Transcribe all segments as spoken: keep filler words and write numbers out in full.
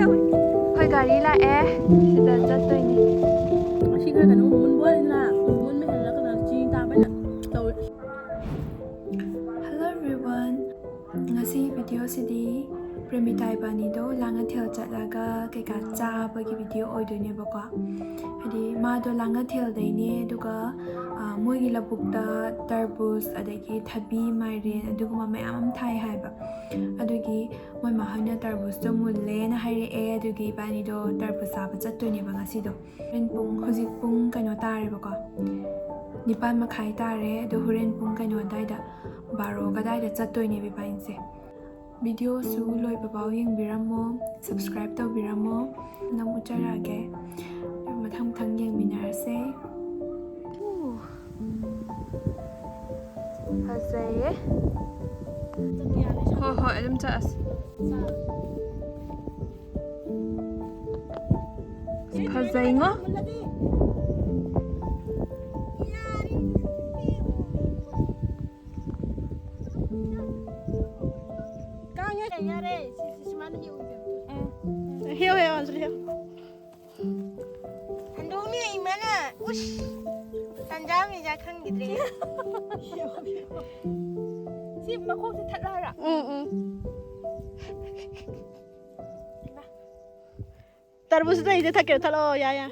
ꯑꯩꯈꯣꯏ ꯒꯥꯔꯤ ꯂꯥꯛꯑꯦ꯫ ꯁꯤꯗ ꯆꯠꯇꯣꯏꯅꯤ꯫ ꯉꯁꯤ ꯈꯔ ꯀꯩꯅꯣ ꯃꯨꯟꯕ ꯑꯣꯏꯅ ꯃꯨꯟ ꯃꯦꯍꯜꯂ ꯀꯩꯅꯣ ꯆꯤꯅꯤ ꯇꯥꯕꯅ ꯇꯧꯔꯦ꯫ Hello everyone. ꯉꯁꯤ ꯚꯤꯗꯤꯑꯣꯁꯤꯗꯤ ꯄ꯭ꯔꯦꯃꯤꯇꯥ ꯏꯕꯥꯅꯤꯗꯣ ꯂꯥꯡꯉꯊꯦꯜ ꯆꯠꯂꯒ ꯀꯩꯀꯥ ꯆꯥꯕꯒꯤ ꯚꯤꯗꯤꯑꯣ ꯑꯣꯏꯗꯣꯏꯅꯦꯕꯀꯣ꯫ ꯍꯥꯏꯗꯤ ꯃꯥꯗꯣ ꯂꯥꯡꯉꯊꯦꯜꯗꯩꯅꯦ, ꯑꯗꯨꯒ, ꯑ, ꯃꯣꯏꯒꯤ ꯂꯧꯕꯨꯛꯇ ꯇꯔꯕꯨꯖ, ꯑꯗꯒꯤ ꯊꯕꯤ, ꯃꯥꯏꯔꯦꯟ, ꯑꯗꯨꯒꯨꯝꯕ ꯃꯌꯥꯝ ꯑꯃ ꯊꯥꯏ ꯍꯥꯏꯕ꯫ ꯑꯗꯨꯒꯤ ꯃꯣꯏ ꯃꯥ ꯍꯣꯏꯅ ꯇꯔꯕꯨꯖꯇꯣ ꯃꯨꯜꯂꯦꯅ ꯍꯥꯏꯔꯛꯑꯦ, ꯑꯗꯨꯒꯤ ꯏꯕꯥꯅꯤꯗꯣ ꯇꯔꯕꯨꯖ ꯆꯥꯕ ꯆꯠꯇꯣꯏꯅꯦꯕ ꯉꯁꯤꯗꯣ꯫ ꯍꯣꯔꯦꯟ ꯄꯨꯡ, ꯍꯧꯖꯤꯛ ꯄꯨꯡ ꯀꯩꯅꯣ ꯇꯥꯔꯦꯕꯀꯣ, ꯅꯤꯄꯥꯟ ꯃꯈꯥꯏ ꯇꯥꯔꯦ꯫ ꯑꯗꯣ ꯍꯣꯔꯦꯟ ꯄꯨꯡ ꯀꯩꯅꯣ ꯑꯗꯥꯏꯗ, ꯕꯥꯔꯣꯒ ꯑꯗꯥꯏꯗ ꯆꯠꯇꯣꯏꯅꯦꯕ ꯏꯕꯥꯅꯤꯁꯦ꯫ ꯚꯤꯗꯤꯑꯣꯁꯨ ꯂꯣꯏꯕꯐꯥꯎ ꯌꯦꯡꯕꯤꯔꯝꯃꯣ, subscribe ꯇꯧꯕꯤꯔꯝꯃꯣ꯫ ꯅꯪ ꯎꯠꯆꯔꯛꯑꯒꯦ꯫ ꯃꯊꯪ ꯃꯊꯪ ꯌꯦꯡꯃꯤꯟꯅꯔꯁꯦ꯫ ꯎ꯫ ꯐꯖꯩꯌꯦ꯫ ꯍꯣꯏ, ꯍꯣꯏ, ꯑꯗꯨꯝ ꯆꯠꯂꯁꯤ꯫ ꯐꯖꯩꯉꯣ꯫ ꯀꯥꯡꯉꯦ꯫ ꯌꯥꯔꯦ, ꯁꯤ, ꯁꯤ, ꯁꯨꯃꯥꯏꯅ ꯍꯦꯛ ꯑꯣꯏꯗꯕꯗꯣ꯫ ꯎꯝ꯫ ꯍꯦꯛꯑꯣ, ꯍꯦꯛꯑꯣ, ꯑꯗꯨ ꯍꯦꯛꯑꯣ꯫ ꯍꯟꯗꯣꯛꯅꯤ ꯏꯃꯥꯅ꯫ ꯎꯁ꯫ ꯇꯟꯖꯥ ꯃꯦꯖꯥ ꯈꯪꯈꯤꯗ꯭ꯔꯦ꯫ ꯁꯤ ꯃꯈꯣꯡꯁꯦ ꯊꯠꯂꯣ ꯍꯥꯏꯔꯣ? ꯎꯝ, ꯎꯝ꯫ ꯇꯔꯕꯨꯖ ꯂꯩꯗꯤ ꯊꯛꯀꯦ, ꯊꯠꯂꯣ, ꯌꯥ, ꯌꯥ꯫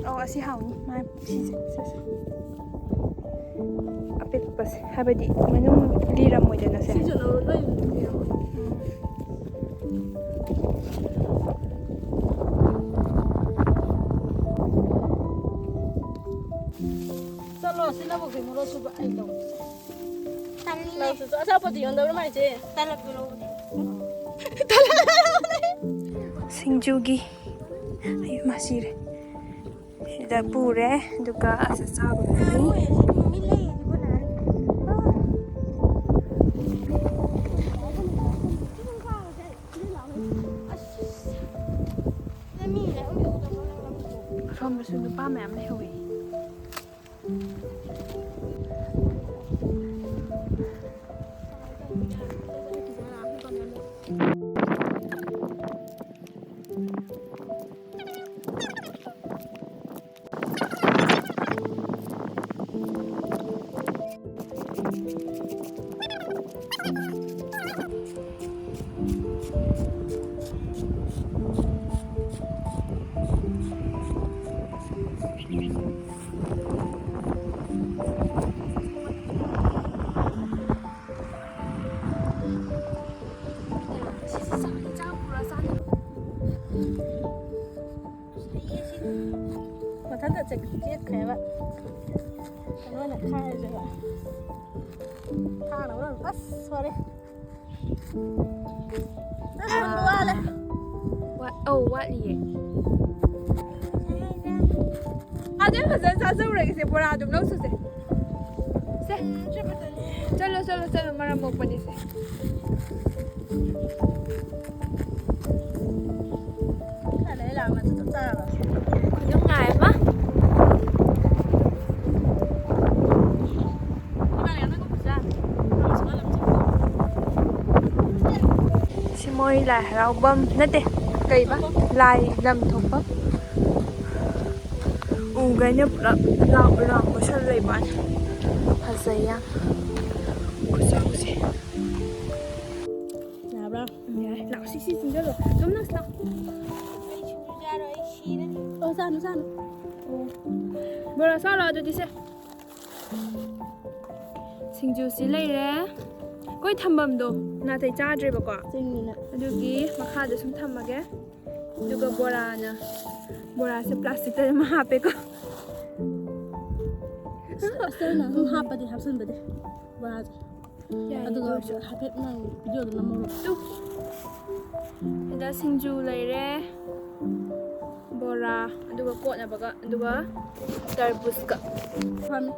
ꯑꯧ, ꯑꯁꯤ ꯍꯥꯎꯅꯤ꯫ ꯃꯥ ꯁꯤꯁꯦ, ꯁꯦ, ꯁꯦ꯫ ꯑꯄꯤꯛꯄꯁꯦ, ꯍꯥꯏꯕꯗꯤ ꯃꯅꯨꯡ ꯂꯤꯔꯝꯃꯣꯏꯗꯅ ꯁꯦ꯫ ꯁꯤꯁꯨ ꯂꯧꯔꯣ, ꯂꯣꯏ ꯂꯤꯔꯝꯃꯣ꯫ ꯎꯝ꯫ ꯆꯠꯂꯣ, ꯁꯤ ꯂꯧꯕꯨꯛꯀꯤ ꯃꯣꯔꯣꯛ ꯁꯨꯕ ꯑꯩ ꯂꯧꯒꯦ꯫ ꯇꯜꯂꯦ꯫ ꯂꯧꯁꯨ ꯆꯠ-, ꯑꯆꯥꯄꯣꯠꯇꯤ ꯌꯣꯟꯗꯕ꯭ꯔꯣ ꯃꯥꯏꯁꯦ? ꯇꯂꯞꯇꯣ ꯂꯧꯕꯅꯦ꯫ ꯁꯤꯡꯖꯨꯒꯤ꯫ ꯑꯩ ꯃꯥ ꯁꯤꯔꯦ꯫ ꯁꯤꯗ ꯄꯨꯔꯦ꯫ ꯑꯗꯨꯒ ꯑꯁ ꯆꯥꯕꯒꯤ ꯑꯁꯣꯝꯗꯁꯨ ꯅꯨꯄꯥ ꯃꯌꯥꯝ ꯂꯩꯍꯧꯋꯤ꯫ ꯃꯊꯟꯇ ꯆꯠꯈꯤ ꯆꯦꯠꯈ꯭ꯔꯦꯕ꯫ ꯀꯩꯅꯣꯅ ꯈꯥꯏꯔꯁꯦꯕ꯫ ꯊꯥꯡꯅ ꯃꯔꯣꯟ ꯑꯁ ꯁꯣꯔꯤ꯫ ꯆꯠꯂꯝꯗꯧ ꯋꯥꯠꯂꯦ꯫ ꯋꯥ-, ꯑꯧ, ꯋꯥꯠꯂꯤꯌꯦ꯫ ꯑꯗꯨ ꯐꯖꯅ ꯆꯥꯖꯧꯔꯒꯦꯁꯦ, ꯕꯣꯔꯥ ꯑꯗꯨꯝ ꯂꯧꯁꯨꯁꯦ꯫ ꯁꯦ꯫ ꯆꯠꯂꯣ, ꯆꯠꯂꯣ, ꯆꯠꯂꯣ, ꯃꯔꯝ ꯃꯣꯛꯄꯅꯤꯁꯦ꯫ ꯅꯨꯡꯉꯥꯏ ꯑꯃ꯫ ꯁꯤ ꯃꯣꯏ ꯂꯥꯏ ꯍꯔꯥꯎꯐꯝ ꯅꯠꯇꯦ, ꯀꯩꯕ? ꯂꯥꯏ ꯂꯝ ꯊꯣꯛꯐꯝ꯫ ꯎꯒꯩꯅ ꯄꯨꯂꯞ ꯂꯥꯎ ꯂꯥꯎ ꯀꯣꯏꯁꯜ ꯂꯩꯕ ꯋꯥꯅꯤ꯫ ꯐꯖꯩ ꯌꯥꯝ꯫ ꯈꯨꯆꯥꯎꯁꯦ꯫ ꯌꯥꯕ꯭ꯔꯥ? ꯎꯝ, ꯌꯥꯔꯦ꯫ ꯂꯥꯛꯑꯣ, ꯁꯤ, ꯁꯤ ꯆꯤꯡꯁꯤꯜꯂꯣ꯫ ꯀꯝꯅ ꯂꯥꯛꯑꯣ꯫ ꯑꯩ ꯁꯤꯡꯖꯨ ꯆꯥꯔꯣꯏ, ꯑꯩ ꯁꯤꯔꯅꯤ꯫ ꯑꯣ, ꯆꯥꯅꯨ, ꯆꯥꯅꯨ꯫ ꯑꯣ꯫ ꯕꯣꯔꯥ ꯆꯥꯔꯣ ꯑꯗꯨꯗꯤ ꯁꯦ꯫ ꯁꯤꯡꯖꯨꯁꯤ ꯂꯩꯔꯦ꯫ ꯑꯩꯈꯣꯏ ꯊꯝꯐꯝꯗꯣ ꯅꯥꯇꯩ ꯆꯥꯗ꯭ꯔꯦꯕꯀꯣ꯫ ꯆꯤꯡꯅꯤꯅ꯫ ꯑꯗꯨꯒꯤ ꯃꯈꯥꯗ ꯁꯨꯝ ꯊꯝꯃꯒꯦ꯫ ꯑꯗꯨꯒ ꯕꯣꯔꯥꯅ, ꯕꯣꯔꯥꯁꯦ ꯄ꯭ꯂꯥꯁꯇꯤꯛꯇ ꯑꯗꯨꯝ ꯍꯥꯞꯄꯦꯀꯣ꯫ ꯑꯁ, ꯑꯁ, ꯅꯪ ꯑꯗꯨꯝ ꯍꯥꯞꯄꯗꯤ ꯍꯥꯞꯆꯤꯟꯕꯗꯤ ꯕꯣꯔꯥꯁꯦ꯫ ꯌꯥꯏꯌꯦ, ꯑꯗꯨꯒ ꯑꯗꯨ ꯑꯣꯏꯔꯁꯨ꯫ ꯍꯥꯏꯐꯦꯠ ꯅꯪ ꯚꯤꯗꯤꯑꯣꯗꯣ ꯅꯝꯍꯧꯔꯣ꯫ ꯇꯨ꯫ ꯁꯤꯗ ꯁꯤꯡꯖꯨ ꯂꯩꯔꯦ꯫ ꯕꯣꯔꯥ, ꯑꯗꯨꯒ ꯀꯣꯠꯅꯕꯒ, ꯑꯗꯨꯒ ꯇꯔꯕꯨꯖꯀ꯫ ꯐꯝꯃꯤ꯫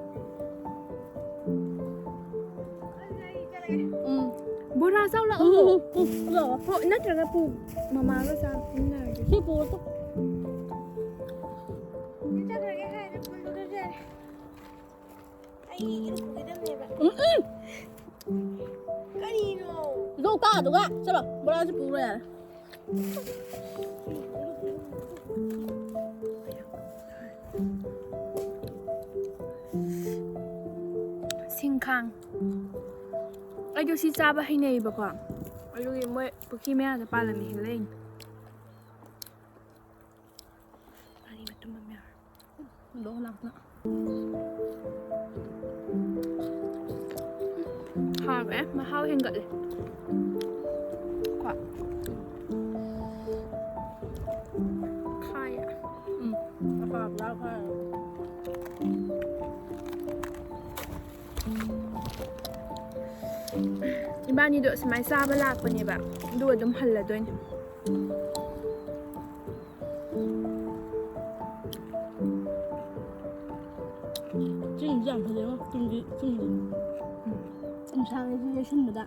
ꯎꯝ꯫ ꯕꯣꯔꯥ ꯆꯥꯎ ꯂꯥꯛꯑꯣ꯫ ꯎꯝ, ꯎꯝ, ꯎꯝ, ꯂꯥꯛꯑꯣ꯫ ꯍꯣ, ꯅꯠꯇ꯭ꯔꯒ ꯄꯨ-, ꯃꯃꯥꯒ ꯆꯥꯃꯤꯟꯅꯔꯒꯦ꯫ ꯁꯤ ꯄꯨꯔꯣ ꯇꯨ꯫ ꯆꯠꯈ꯭ꯔꯒꯦ ꯍꯥꯏꯔꯗꯤ ꯄꯨꯜꯂꯨꯗꯁꯨ ꯌꯥꯔꯦ꯫ ꯑꯩ ꯏꯔꯨ ꯄꯨꯈꯤꯗꯕꯅꯦꯕ꯫ ꯎꯝ, ꯎꯝ꯫ ꯀꯔꯤꯅꯣ? ꯂꯧ ꯀꯥꯗꯨꯒ ꯆꯠꯂꯣ, ꯕꯣꯔꯥꯁꯤ ꯄꯨꯔꯣ ꯌꯥꯔꯦ꯫ ꯁꯤꯡꯈꯥꯡ꯫ ꯑꯩꯗꯣ ꯁꯤ ꯆꯥꯕ ꯍꯩꯅꯩꯌꯦꯕꯀꯣ꯫ ꯑꯗꯨꯒꯤ ꯃꯣꯏ ꯄꯨꯈ꯭ꯔꯤ ꯃꯌꯥꯗ ꯄꯥꯜꯂꯝꯃꯤ ꯍꯦꯛꯂꯛꯏꯅꯦ꯫ ꯉꯥꯔꯤ ꯃꯇꯨꯝ ꯑꯃ ꯌꯥꯎꯔꯦ꯫ ꯍꯨꯟꯗꯣꯛꯑꯣ ꯂꯥꯎꯅ꯫ ꯍꯥꯎꯔꯦ, ꯃꯍꯥꯎ ꯍꯦꯟꯒꯠꯂꯦ꯫ ꯀꯣ꯫ ꯈꯥꯏꯌꯦ꯫ ꯎꯝ꯫ ꯃꯄꯥ ꯄꯨꯔꯥ ꯈꯥꯏꯌꯦ꯫ ꯏꯕꯥꯅꯤꯗꯣ ꯑꯁꯨꯃꯥꯏꯅ ꯆꯥꯕ ꯂꯥꯛꯄꯅꯦꯕ, ꯑꯗꯨꯒ ꯑꯗꯨꯝ ꯍꯜꯂꯗꯣꯏꯅꯦ꯫ ꯆꯤꯡꯁꯦ ꯌꯥꯝ ꯐꯖꯩꯉꯣ, ꯆꯤꯡꯁꯦ, ꯆꯤꯡꯁꯦ꯫ ꯎꯝ꯫ ꯌꯥꯝ ꯁꯥꯡꯉꯦ ꯁꯤ ꯌꯩꯁꯟꯕꯗ꯫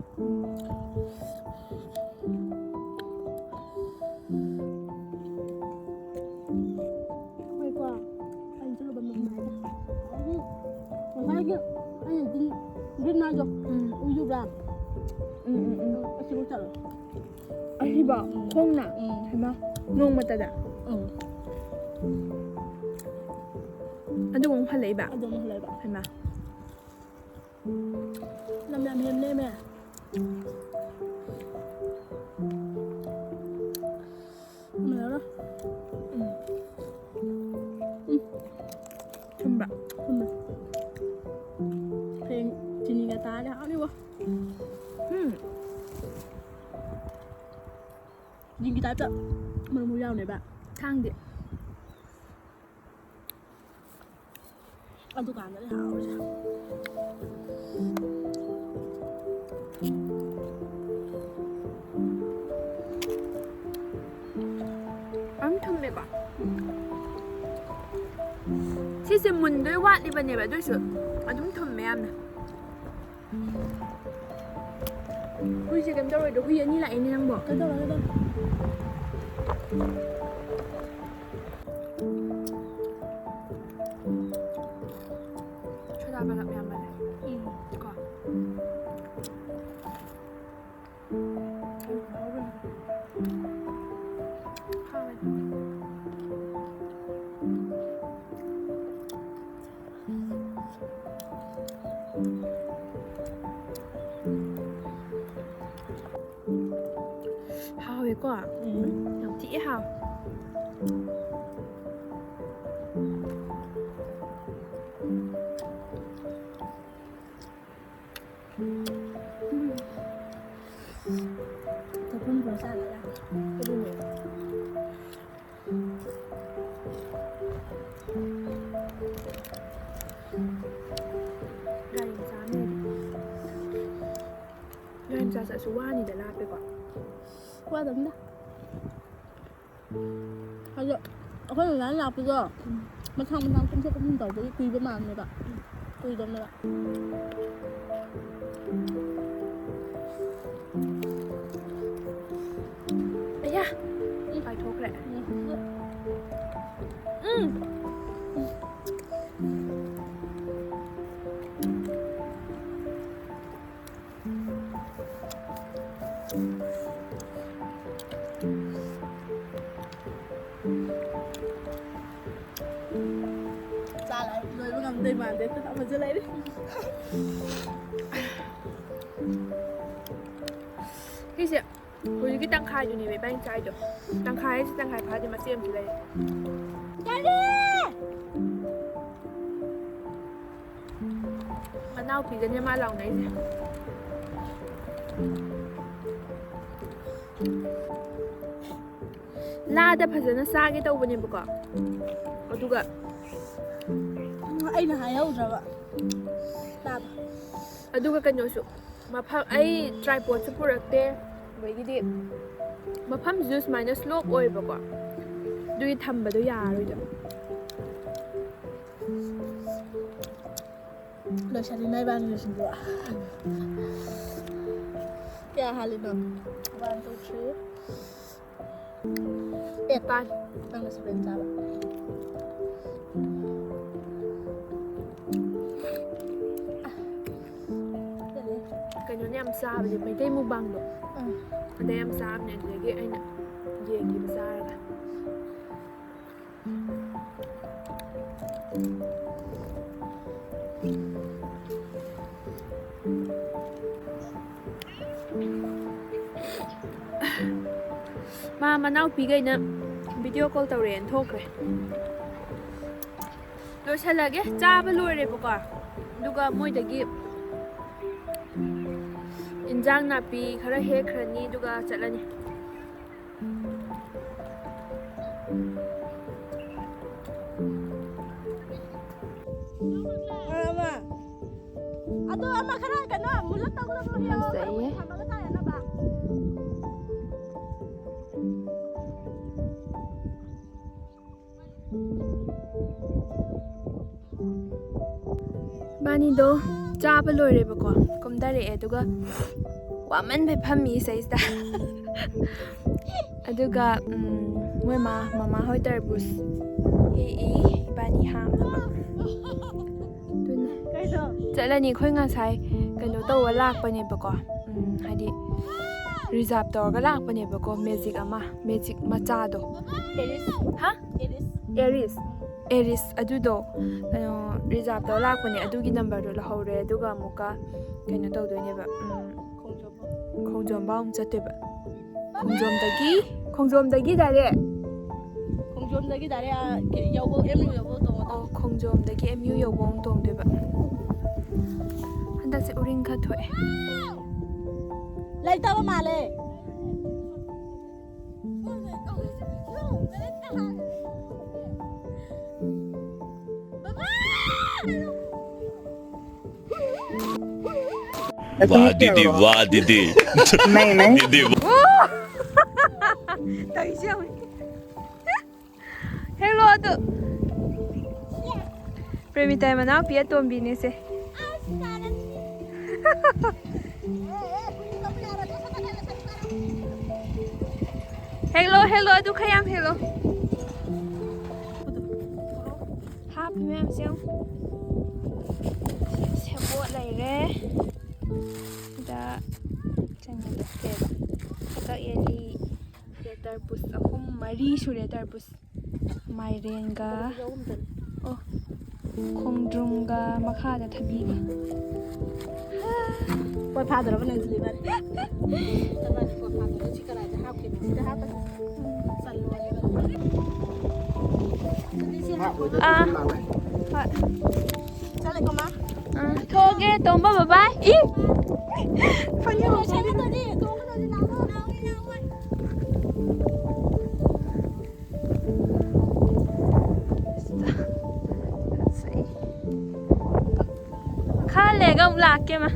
ꯑꯩꯈꯣꯏꯀꯣ, ꯑꯩꯅ ꯆꯠꯂꯨꯕ ꯃꯐꯝ ꯍꯥꯏꯗꯣ꯫ ꯎꯝ꯫ ꯉꯁꯥꯏꯒꯤ ꯑꯩꯅ ꯗꯤꯟ, ꯗꯤꯟ ꯍꯥꯏꯗꯣ꯫ ꯎꯝ꯫ ꯎꯏꯗꯨꯕ꯭ꯔꯥ? ꯎꯝ, ꯎꯝ, ꯎꯝ꯫ ꯑꯁꯤꯕꯨ ꯆꯠꯂꯣ꯫ ꯑꯁꯤꯕꯣ? ꯎꯝ꯫ ꯈꯣꯡꯅ? ꯎꯝ꯫ ꯍꯩꯃꯥ, ꯅꯣꯡꯃꯇꯗ? ꯎꯝ꯫ ꯑꯗꯨꯒ ꯑꯃꯨꯛ ꯍꯜꯂꯛꯏꯕ? ꯑꯗꯨ ꯑꯃꯨꯛ ꯍꯜꯂꯛꯏꯕ꯫ ꯍꯩꯃꯥ꯫ ꯂꯝ ꯌꯥꯝ ꯍꯦꯟ ꯂꯦꯝꯃꯦ꯫ ꯃꯨꯟꯅꯔꯣꯏ꯫ ꯎꯝ꯫ ꯎꯝ꯫ ꯊꯨꯝꯕ꯭ꯔꯥ? ꯊꯨꯝꯃꯦ꯫ ꯍꯌꯦꯡ ꯆꯤꯅꯤꯒ ꯇꯥꯔꯗꯤ ꯍꯥꯎꯅꯤꯕꯣ꯫ ꯎꯝ꯫ ꯌꯦꯟꯒꯤ ꯇꯥꯏꯞꯇ ꯃꯔꯨ ꯃꯔꯨ ꯌꯥꯎꯅꯦꯕ꯫ ꯊꯥꯡꯗꯤ? ꯑꯗꯨꯀꯥꯟꯗꯅꯦ ꯍꯥꯎꯔꯤꯁꯦ꯫ ꯌꯥꯝ ꯊꯨꯝꯃꯦꯕ꯫ ꯁꯤꯁꯦ ꯃꯨꯟꯗꯣꯏ ꯋꯥꯠꯂꯤꯕꯅꯦꯕ, ꯑꯗꯨꯏꯁꯨ ꯑꯗꯨꯝ ꯊꯨꯝꯃꯦ ꯌꯥꯝꯅ꯫ ꯍꯨꯏꯁꯦ ꯀꯩꯝ ꯇꯧꯔꯣꯏꯗ꯭ꯔꯣ? ꯍꯨꯏ ꯑꯅꯤ ꯂꯥꯛꯏꯅꯦ ꯅꯪꯕꯣ꯫ ꯀꯩꯗꯧꯔꯒꯦ? ꯁꯣꯗꯥ ꯕꯥꯏꯒꯞ ꯌꯥꯝꯕꯅꯦ꯫ ꯎꯝ꯫ ꯀꯣ꯫ ꯍꯥꯎꯋꯦ꯫ ꯍꯥꯎꯋꯦꯀꯣ? ꯎꯝ꯫ ꯌꯥꯝ ꯊꯤꯅ ꯍꯥꯎꯋꯦ꯫ ꯎꯝ꯫ ꯆꯥꯛꯈꯨꯝ ꯄꯨꯔ ꯆꯥꯒꯗ꯭ꯔꯥ? ꯑꯗꯨꯅꯦ꯫ ꯒꯥꯔꯤ ꯃꯆꯥ ꯑꯃ ꯂꯩꯔꯗꯤ꯫ ꯒꯥꯔꯤ ꯃꯆꯥ ꯆꯠꯂꯁꯨ ꯋꯥꯅꯤꯗ, ꯂꯥꯞꯄꯦꯀꯣ꯫ ꯋꯥꯗꯕꯅꯤꯗ꯫ ꯑꯗꯣ ꯑꯩꯈꯣꯏ ꯑꯗꯨꯃꯥꯏꯅ ꯂꯥꯛꯄꯗꯣ, ꯎꯝ꯫ ꯃꯊꯥꯡ ꯃꯊꯥꯡ ꯀꯨꯝꯊꯣꯛ ꯀꯨꯝꯁꯤꯟ ꯇꯧꯕꯒꯤ ꯀꯨꯏꯕ ꯃꯥꯟꯕꯅꯦꯕ꯫ ꯎꯝ꯫ ꯀꯨꯏꯗꯕꯅꯦꯕ꯫ ꯑꯌꯥ! ꯎꯝ꯫ ꯄꯥꯏꯊꯣꯛꯈ꯭ꯔꯦ꯫ ꯎꯝ꯫ ꯎꯝ꯫ ꯆꯥ ꯂꯣꯏ-, ꯂꯣꯏꯕ ꯉꯝꯗꯣꯏ ꯃꯥꯟꯗꯦ꯫ ꯈꯨꯠ ꯑꯃꯁꯨ ꯂꯩꯔꯤ꯫ ꯁꯤꯁꯦ ꯍꯧꯖꯤꯛꯀꯤ ꯇꯪꯈꯥꯏꯗꯨꯅꯦꯕ ꯏꯕꯥꯅꯤ ꯆꯥꯏꯗꯣ꯫ ꯇꯪꯈꯥꯏ ꯍꯥꯏꯁꯦ ꯇꯪꯈꯥꯏ ꯐꯥꯗꯦ, ꯃꯆꯦꯠ ꯑꯃꯁꯨ ꯂꯩꯔꯤ꯫ ꯌꯥꯔꯦ! ꯃꯅꯥꯎꯄꯤꯒꯅꯦ ꯃꯥ ꯂꯥꯎꯅꯩꯁꯦ꯫ ꯂꯥꯗ ꯐꯖꯅ ꯆꯥꯒꯦ ꯇꯧꯕꯅꯦꯕꯀꯣ, ꯑꯗꯨꯒ ꯑꯩꯅ ꯍꯥꯏꯍꯧꯗ꯭ꯔꯕ ꯂꯥꯗ꯫ ꯑꯗꯨꯒ ꯀꯩꯅꯣꯁꯨ, ꯃꯐꯝ, ꯑꯩ ꯇ꯭ꯔꯥꯏꯄꯣꯠꯁꯨ ꯄꯨꯔꯛꯇꯦ, ꯑꯗꯒꯤꯗꯤ ꯃꯐꯝꯁꯤꯁꯨ ꯁꯨꯃꯥꯏꯅ ꯁ꯭ꯂꯣꯞ ꯑꯣꯏꯕꯀꯣ, ꯑꯗꯨꯒꯤ ꯊꯝꯕꯗꯣ ꯌꯥꯔꯣꯏꯗꯕ꯫ ꯂꯣꯏꯁꯤꯜꯂꯤꯅ ꯏꯕꯥꯅꯤ ꯂꯣꯏꯁꯤꯟꯕ꯫ ꯀꯌꯥ ꯍꯥꯜꯂꯤꯅꯣ? One, two, three. ꯑꯦ, ꯄꯥꯟ꯫ ꯅꯪꯅ seven ꯆꯥꯕ꯫ ꯀꯩꯅꯣꯅ ꯌꯥꯝ ꯆꯥꯕꯁꯦ, ꯃꯩꯇꯩ ꯃꯨꯛꯕꯥꯡꯗꯣ꯫ ꯎꯝ꯫ ꯑꯗꯩ ꯌꯥꯝ ꯆꯥꯕꯅꯦ, ꯑꯗꯨꯗꯒꯤ ꯑꯩꯅ ꯌꯦꯡꯈꯤꯕ ꯆꯥꯔꯒ꯫ ꯃꯥ ꯃꯅꯥꯎꯄꯤꯈꯩꯅ video call ꯇꯧꯔꯛꯑꯦꯅ ꯊꯣꯛꯈ꯭ꯔꯦ꯫ ꯂꯣꯏꯁꯜꯂꯒꯦ, ꯆꯥꯕ ꯂꯣꯏꯔꯦꯕꯀꯣ꯫ ꯑꯗꯨꯒ ꯃꯣꯏꯗꯒꯤ ꯏꯟꯖꯥꯡ ꯅꯥꯄꯤ ꯈꯔ ꯍꯦꯛꯈ꯭ꯔꯅꯤ, ꯑꯗꯨꯒ ꯆꯠꯂꯅꯤ꯫ ꯑꯃ꯫ ꯑꯗꯣ ꯑꯃ ꯈꯔ ꯀꯩꯅꯣ ꯃꯨꯜꯂꯞ ꯇꯧꯒꯗꯕ ꯑꯃ ꯍꯦꯛꯑꯣ꯫ ꯐꯖꯩꯌꯦ꯫ ꯊꯝꯃꯒ ꯆꯥ ꯌꯥꯅꯕ꯫ ꯏꯕꯥꯅꯤꯗꯣ ꯆꯥꯕ ꯂꯣꯏꯔꯦꯕꯀꯣ, ꯀꯨꯝꯊꯔꯛꯑꯦ, ꯑꯗꯨꯒ ꯋꯥꯃꯟꯕꯩ ꯐꯝꯃꯤ ꯁꯩꯁꯤꯗ꯫ ꯑꯗꯨꯒ, ꯎꯝ, ꯃꯣꯏ ꯃꯥ, ꯃꯃꯥ ꯍꯣꯏ ꯇꯔꯕꯨꯖ ꯍꯦꯛꯏ, ꯏꯕꯥꯅꯤ ꯍꯥꯞꯅꯕ꯫ ꯑꯗꯨꯅ ꯀꯩꯅꯣ? ꯆꯠꯂꯅꯤ꯫ ꯑꯩꯈꯣꯏ ꯉꯁꯥꯏ ꯀꯩꯅꯣ ꯇꯧꯕ ꯂꯥꯛꯄꯅꯦꯕꯀꯣ, ꯎꯝ, ꯍꯥꯏꯗꯤ reserve ꯇꯧꯔꯒ ꯂꯥꯛꯄꯅꯦꯕꯀꯣ, magic ꯑꯃ, magic ꯃꯆꯥꯗꯣ꯫ ꯑꯦꯔꯤꯁ꯫ ꯍꯥ? ꯑꯦꯔꯤꯁ꯫ ꯑꯦꯔꯤꯁ꯫ ꯑꯦꯔꯤꯁ ꯑꯗꯨꯗꯣ, ꯀꯩꯅꯣ, reserve ꯇꯧꯔ ꯂꯥꯛꯄꯅꯦ, ꯑꯗꯨꯒꯤ number ꯗꯣ ꯂꯧꯍꯧꯔꯦ, ꯑꯗꯨꯒ ꯑꯃꯨꯛꯀ ꯀꯩꯅꯣ ꯇꯧꯗꯣꯏꯅꯦꯕ, ꯎꯝ, ꯈꯣꯡꯖꯣꯝ꯫ ꯈꯣꯡꯖꯣꯝ ꯐꯥꯎ ꯑꯃꯨꯛ ꯆꯠꯇꯣꯏꯕ꯫ ꯈꯣꯡꯖꯣꯝꯗꯒꯤ, ꯈꯣꯡꯖꯣꯝꯗꯒꯤ direct꯫ ꯈꯣꯡꯖꯣꯝꯗꯒꯤ direct, ꯑꯥ, ꯀꯩ, ꯌꯧꯕ, M U ꯌꯧꯕ ꯇꯣꯡꯉꯣ꯫ ꯑꯣ, ꯈꯣꯡꯖꯣꯝꯗꯒꯤ M U ꯌꯧꯕ ꯑꯃꯨꯛ ꯇꯣꯡꯗꯣꯏꯕ꯫ ꯍꯟꯗꯛꯁꯦ ꯎꯔꯤꯡ ꯈꯔ ꯊꯣꯛꯑꯦ꯫ ꯂꯩꯇꯕ ꯃꯥꯜꯂꯦ꯫ ꯋꯥ ꯗꯤꯗꯤ, ꯋꯥ ꯗꯤꯗꯤ꯫ ꯅꯩ, ꯅꯩ꯫ ꯗꯤꯗꯤ꯫ ꯇꯧꯏꯁꯦ ꯌꯦꯡꯉꯨ꯫ ꯍꯦꯛꯂꯣ ꯑꯗꯨ꯫ ꯄ꯭ꯔꯦꯃꯤꯇꯥꯏ ꯃꯅꯥꯎꯄꯤ ꯑꯇꯣꯝꯕꯤꯅꯦꯁꯦ꯫ ꯍꯦꯛꯂꯣ, ꯍꯦꯛꯂꯣ, ꯑꯗꯨ ꯈꯔ ꯌꯥꯝ ꯍꯦꯛꯂꯣ꯫ ꯍꯥꯞꯄꯤ ꯃꯌꯥꯝꯁꯦ ꯌꯦꯡꯉꯨ꯫ ꯁꯦꯕꯣꯠ ꯂꯩꯔꯦ꯫ ꯁꯤꯗ ꯀꯩꯅꯣꯗꯣ ꯀꯩꯕ? ꯍꯩꯀꯛ ꯌꯦꯂꯤ꯫ ꯁꯤꯗ ꯇꯔꯕꯨꯖ ꯑꯍꯨꯝ, ꯃꯔꯤ ꯁꯨꯔꯦ ꯇꯔꯕꯨꯖ꯫ ꯃꯥꯏꯔꯦꯟꯒ, ꯑꯣ, ꯈꯣꯡꯗ꯭ꯔꯨꯝꯒ ꯃꯈꯥꯗ ꯊꯕꯤꯒ꯫ ꯄꯣꯠ ꯐꯥꯗꯣꯔꯕ ꯅꯪꯁꯤꯗꯤ ꯏꯕꯥꯅꯤ꯫ ꯅꯕꯥꯅꯤ ꯄꯣꯠ ꯐꯥꯗꯣꯔꯕ ꯁꯤ ꯀꯅꯥꯗ ꯍꯥꯞꯈꯤꯅꯣ? ꯁꯤꯗ ꯍꯥꯞꯄꯁꯤ꯫ ꯆꯜꯂꯣ ꯍꯥꯏꯕ꯫ ꯑꯗꯨꯗꯤ ꯁꯤ ꯍꯥꯞꯄꯣ꯫ ꯑꯥ꯫ ꯍꯣꯏ꯫ ꯆꯠꯂꯦꯀꯣ, ꯃꯥ? ꯑꯥ, ꯊꯣꯛꯑꯒꯦ, ꯇꯣꯝꯕ, bye bye꯫ ꯏ! ꯐꯅꯤ ꯇꯣꯡꯒꯗꯣꯏꯅꯤ, ꯇꯣꯡꯒꯗꯣꯏꯅꯤ, ꯂꯥꯛꯑꯣ꯫ ꯈꯔ ꯂꯩꯔꯒ ꯑꯃꯨꯛ ꯂꯥꯛꯀꯦ, ꯃꯥ꯫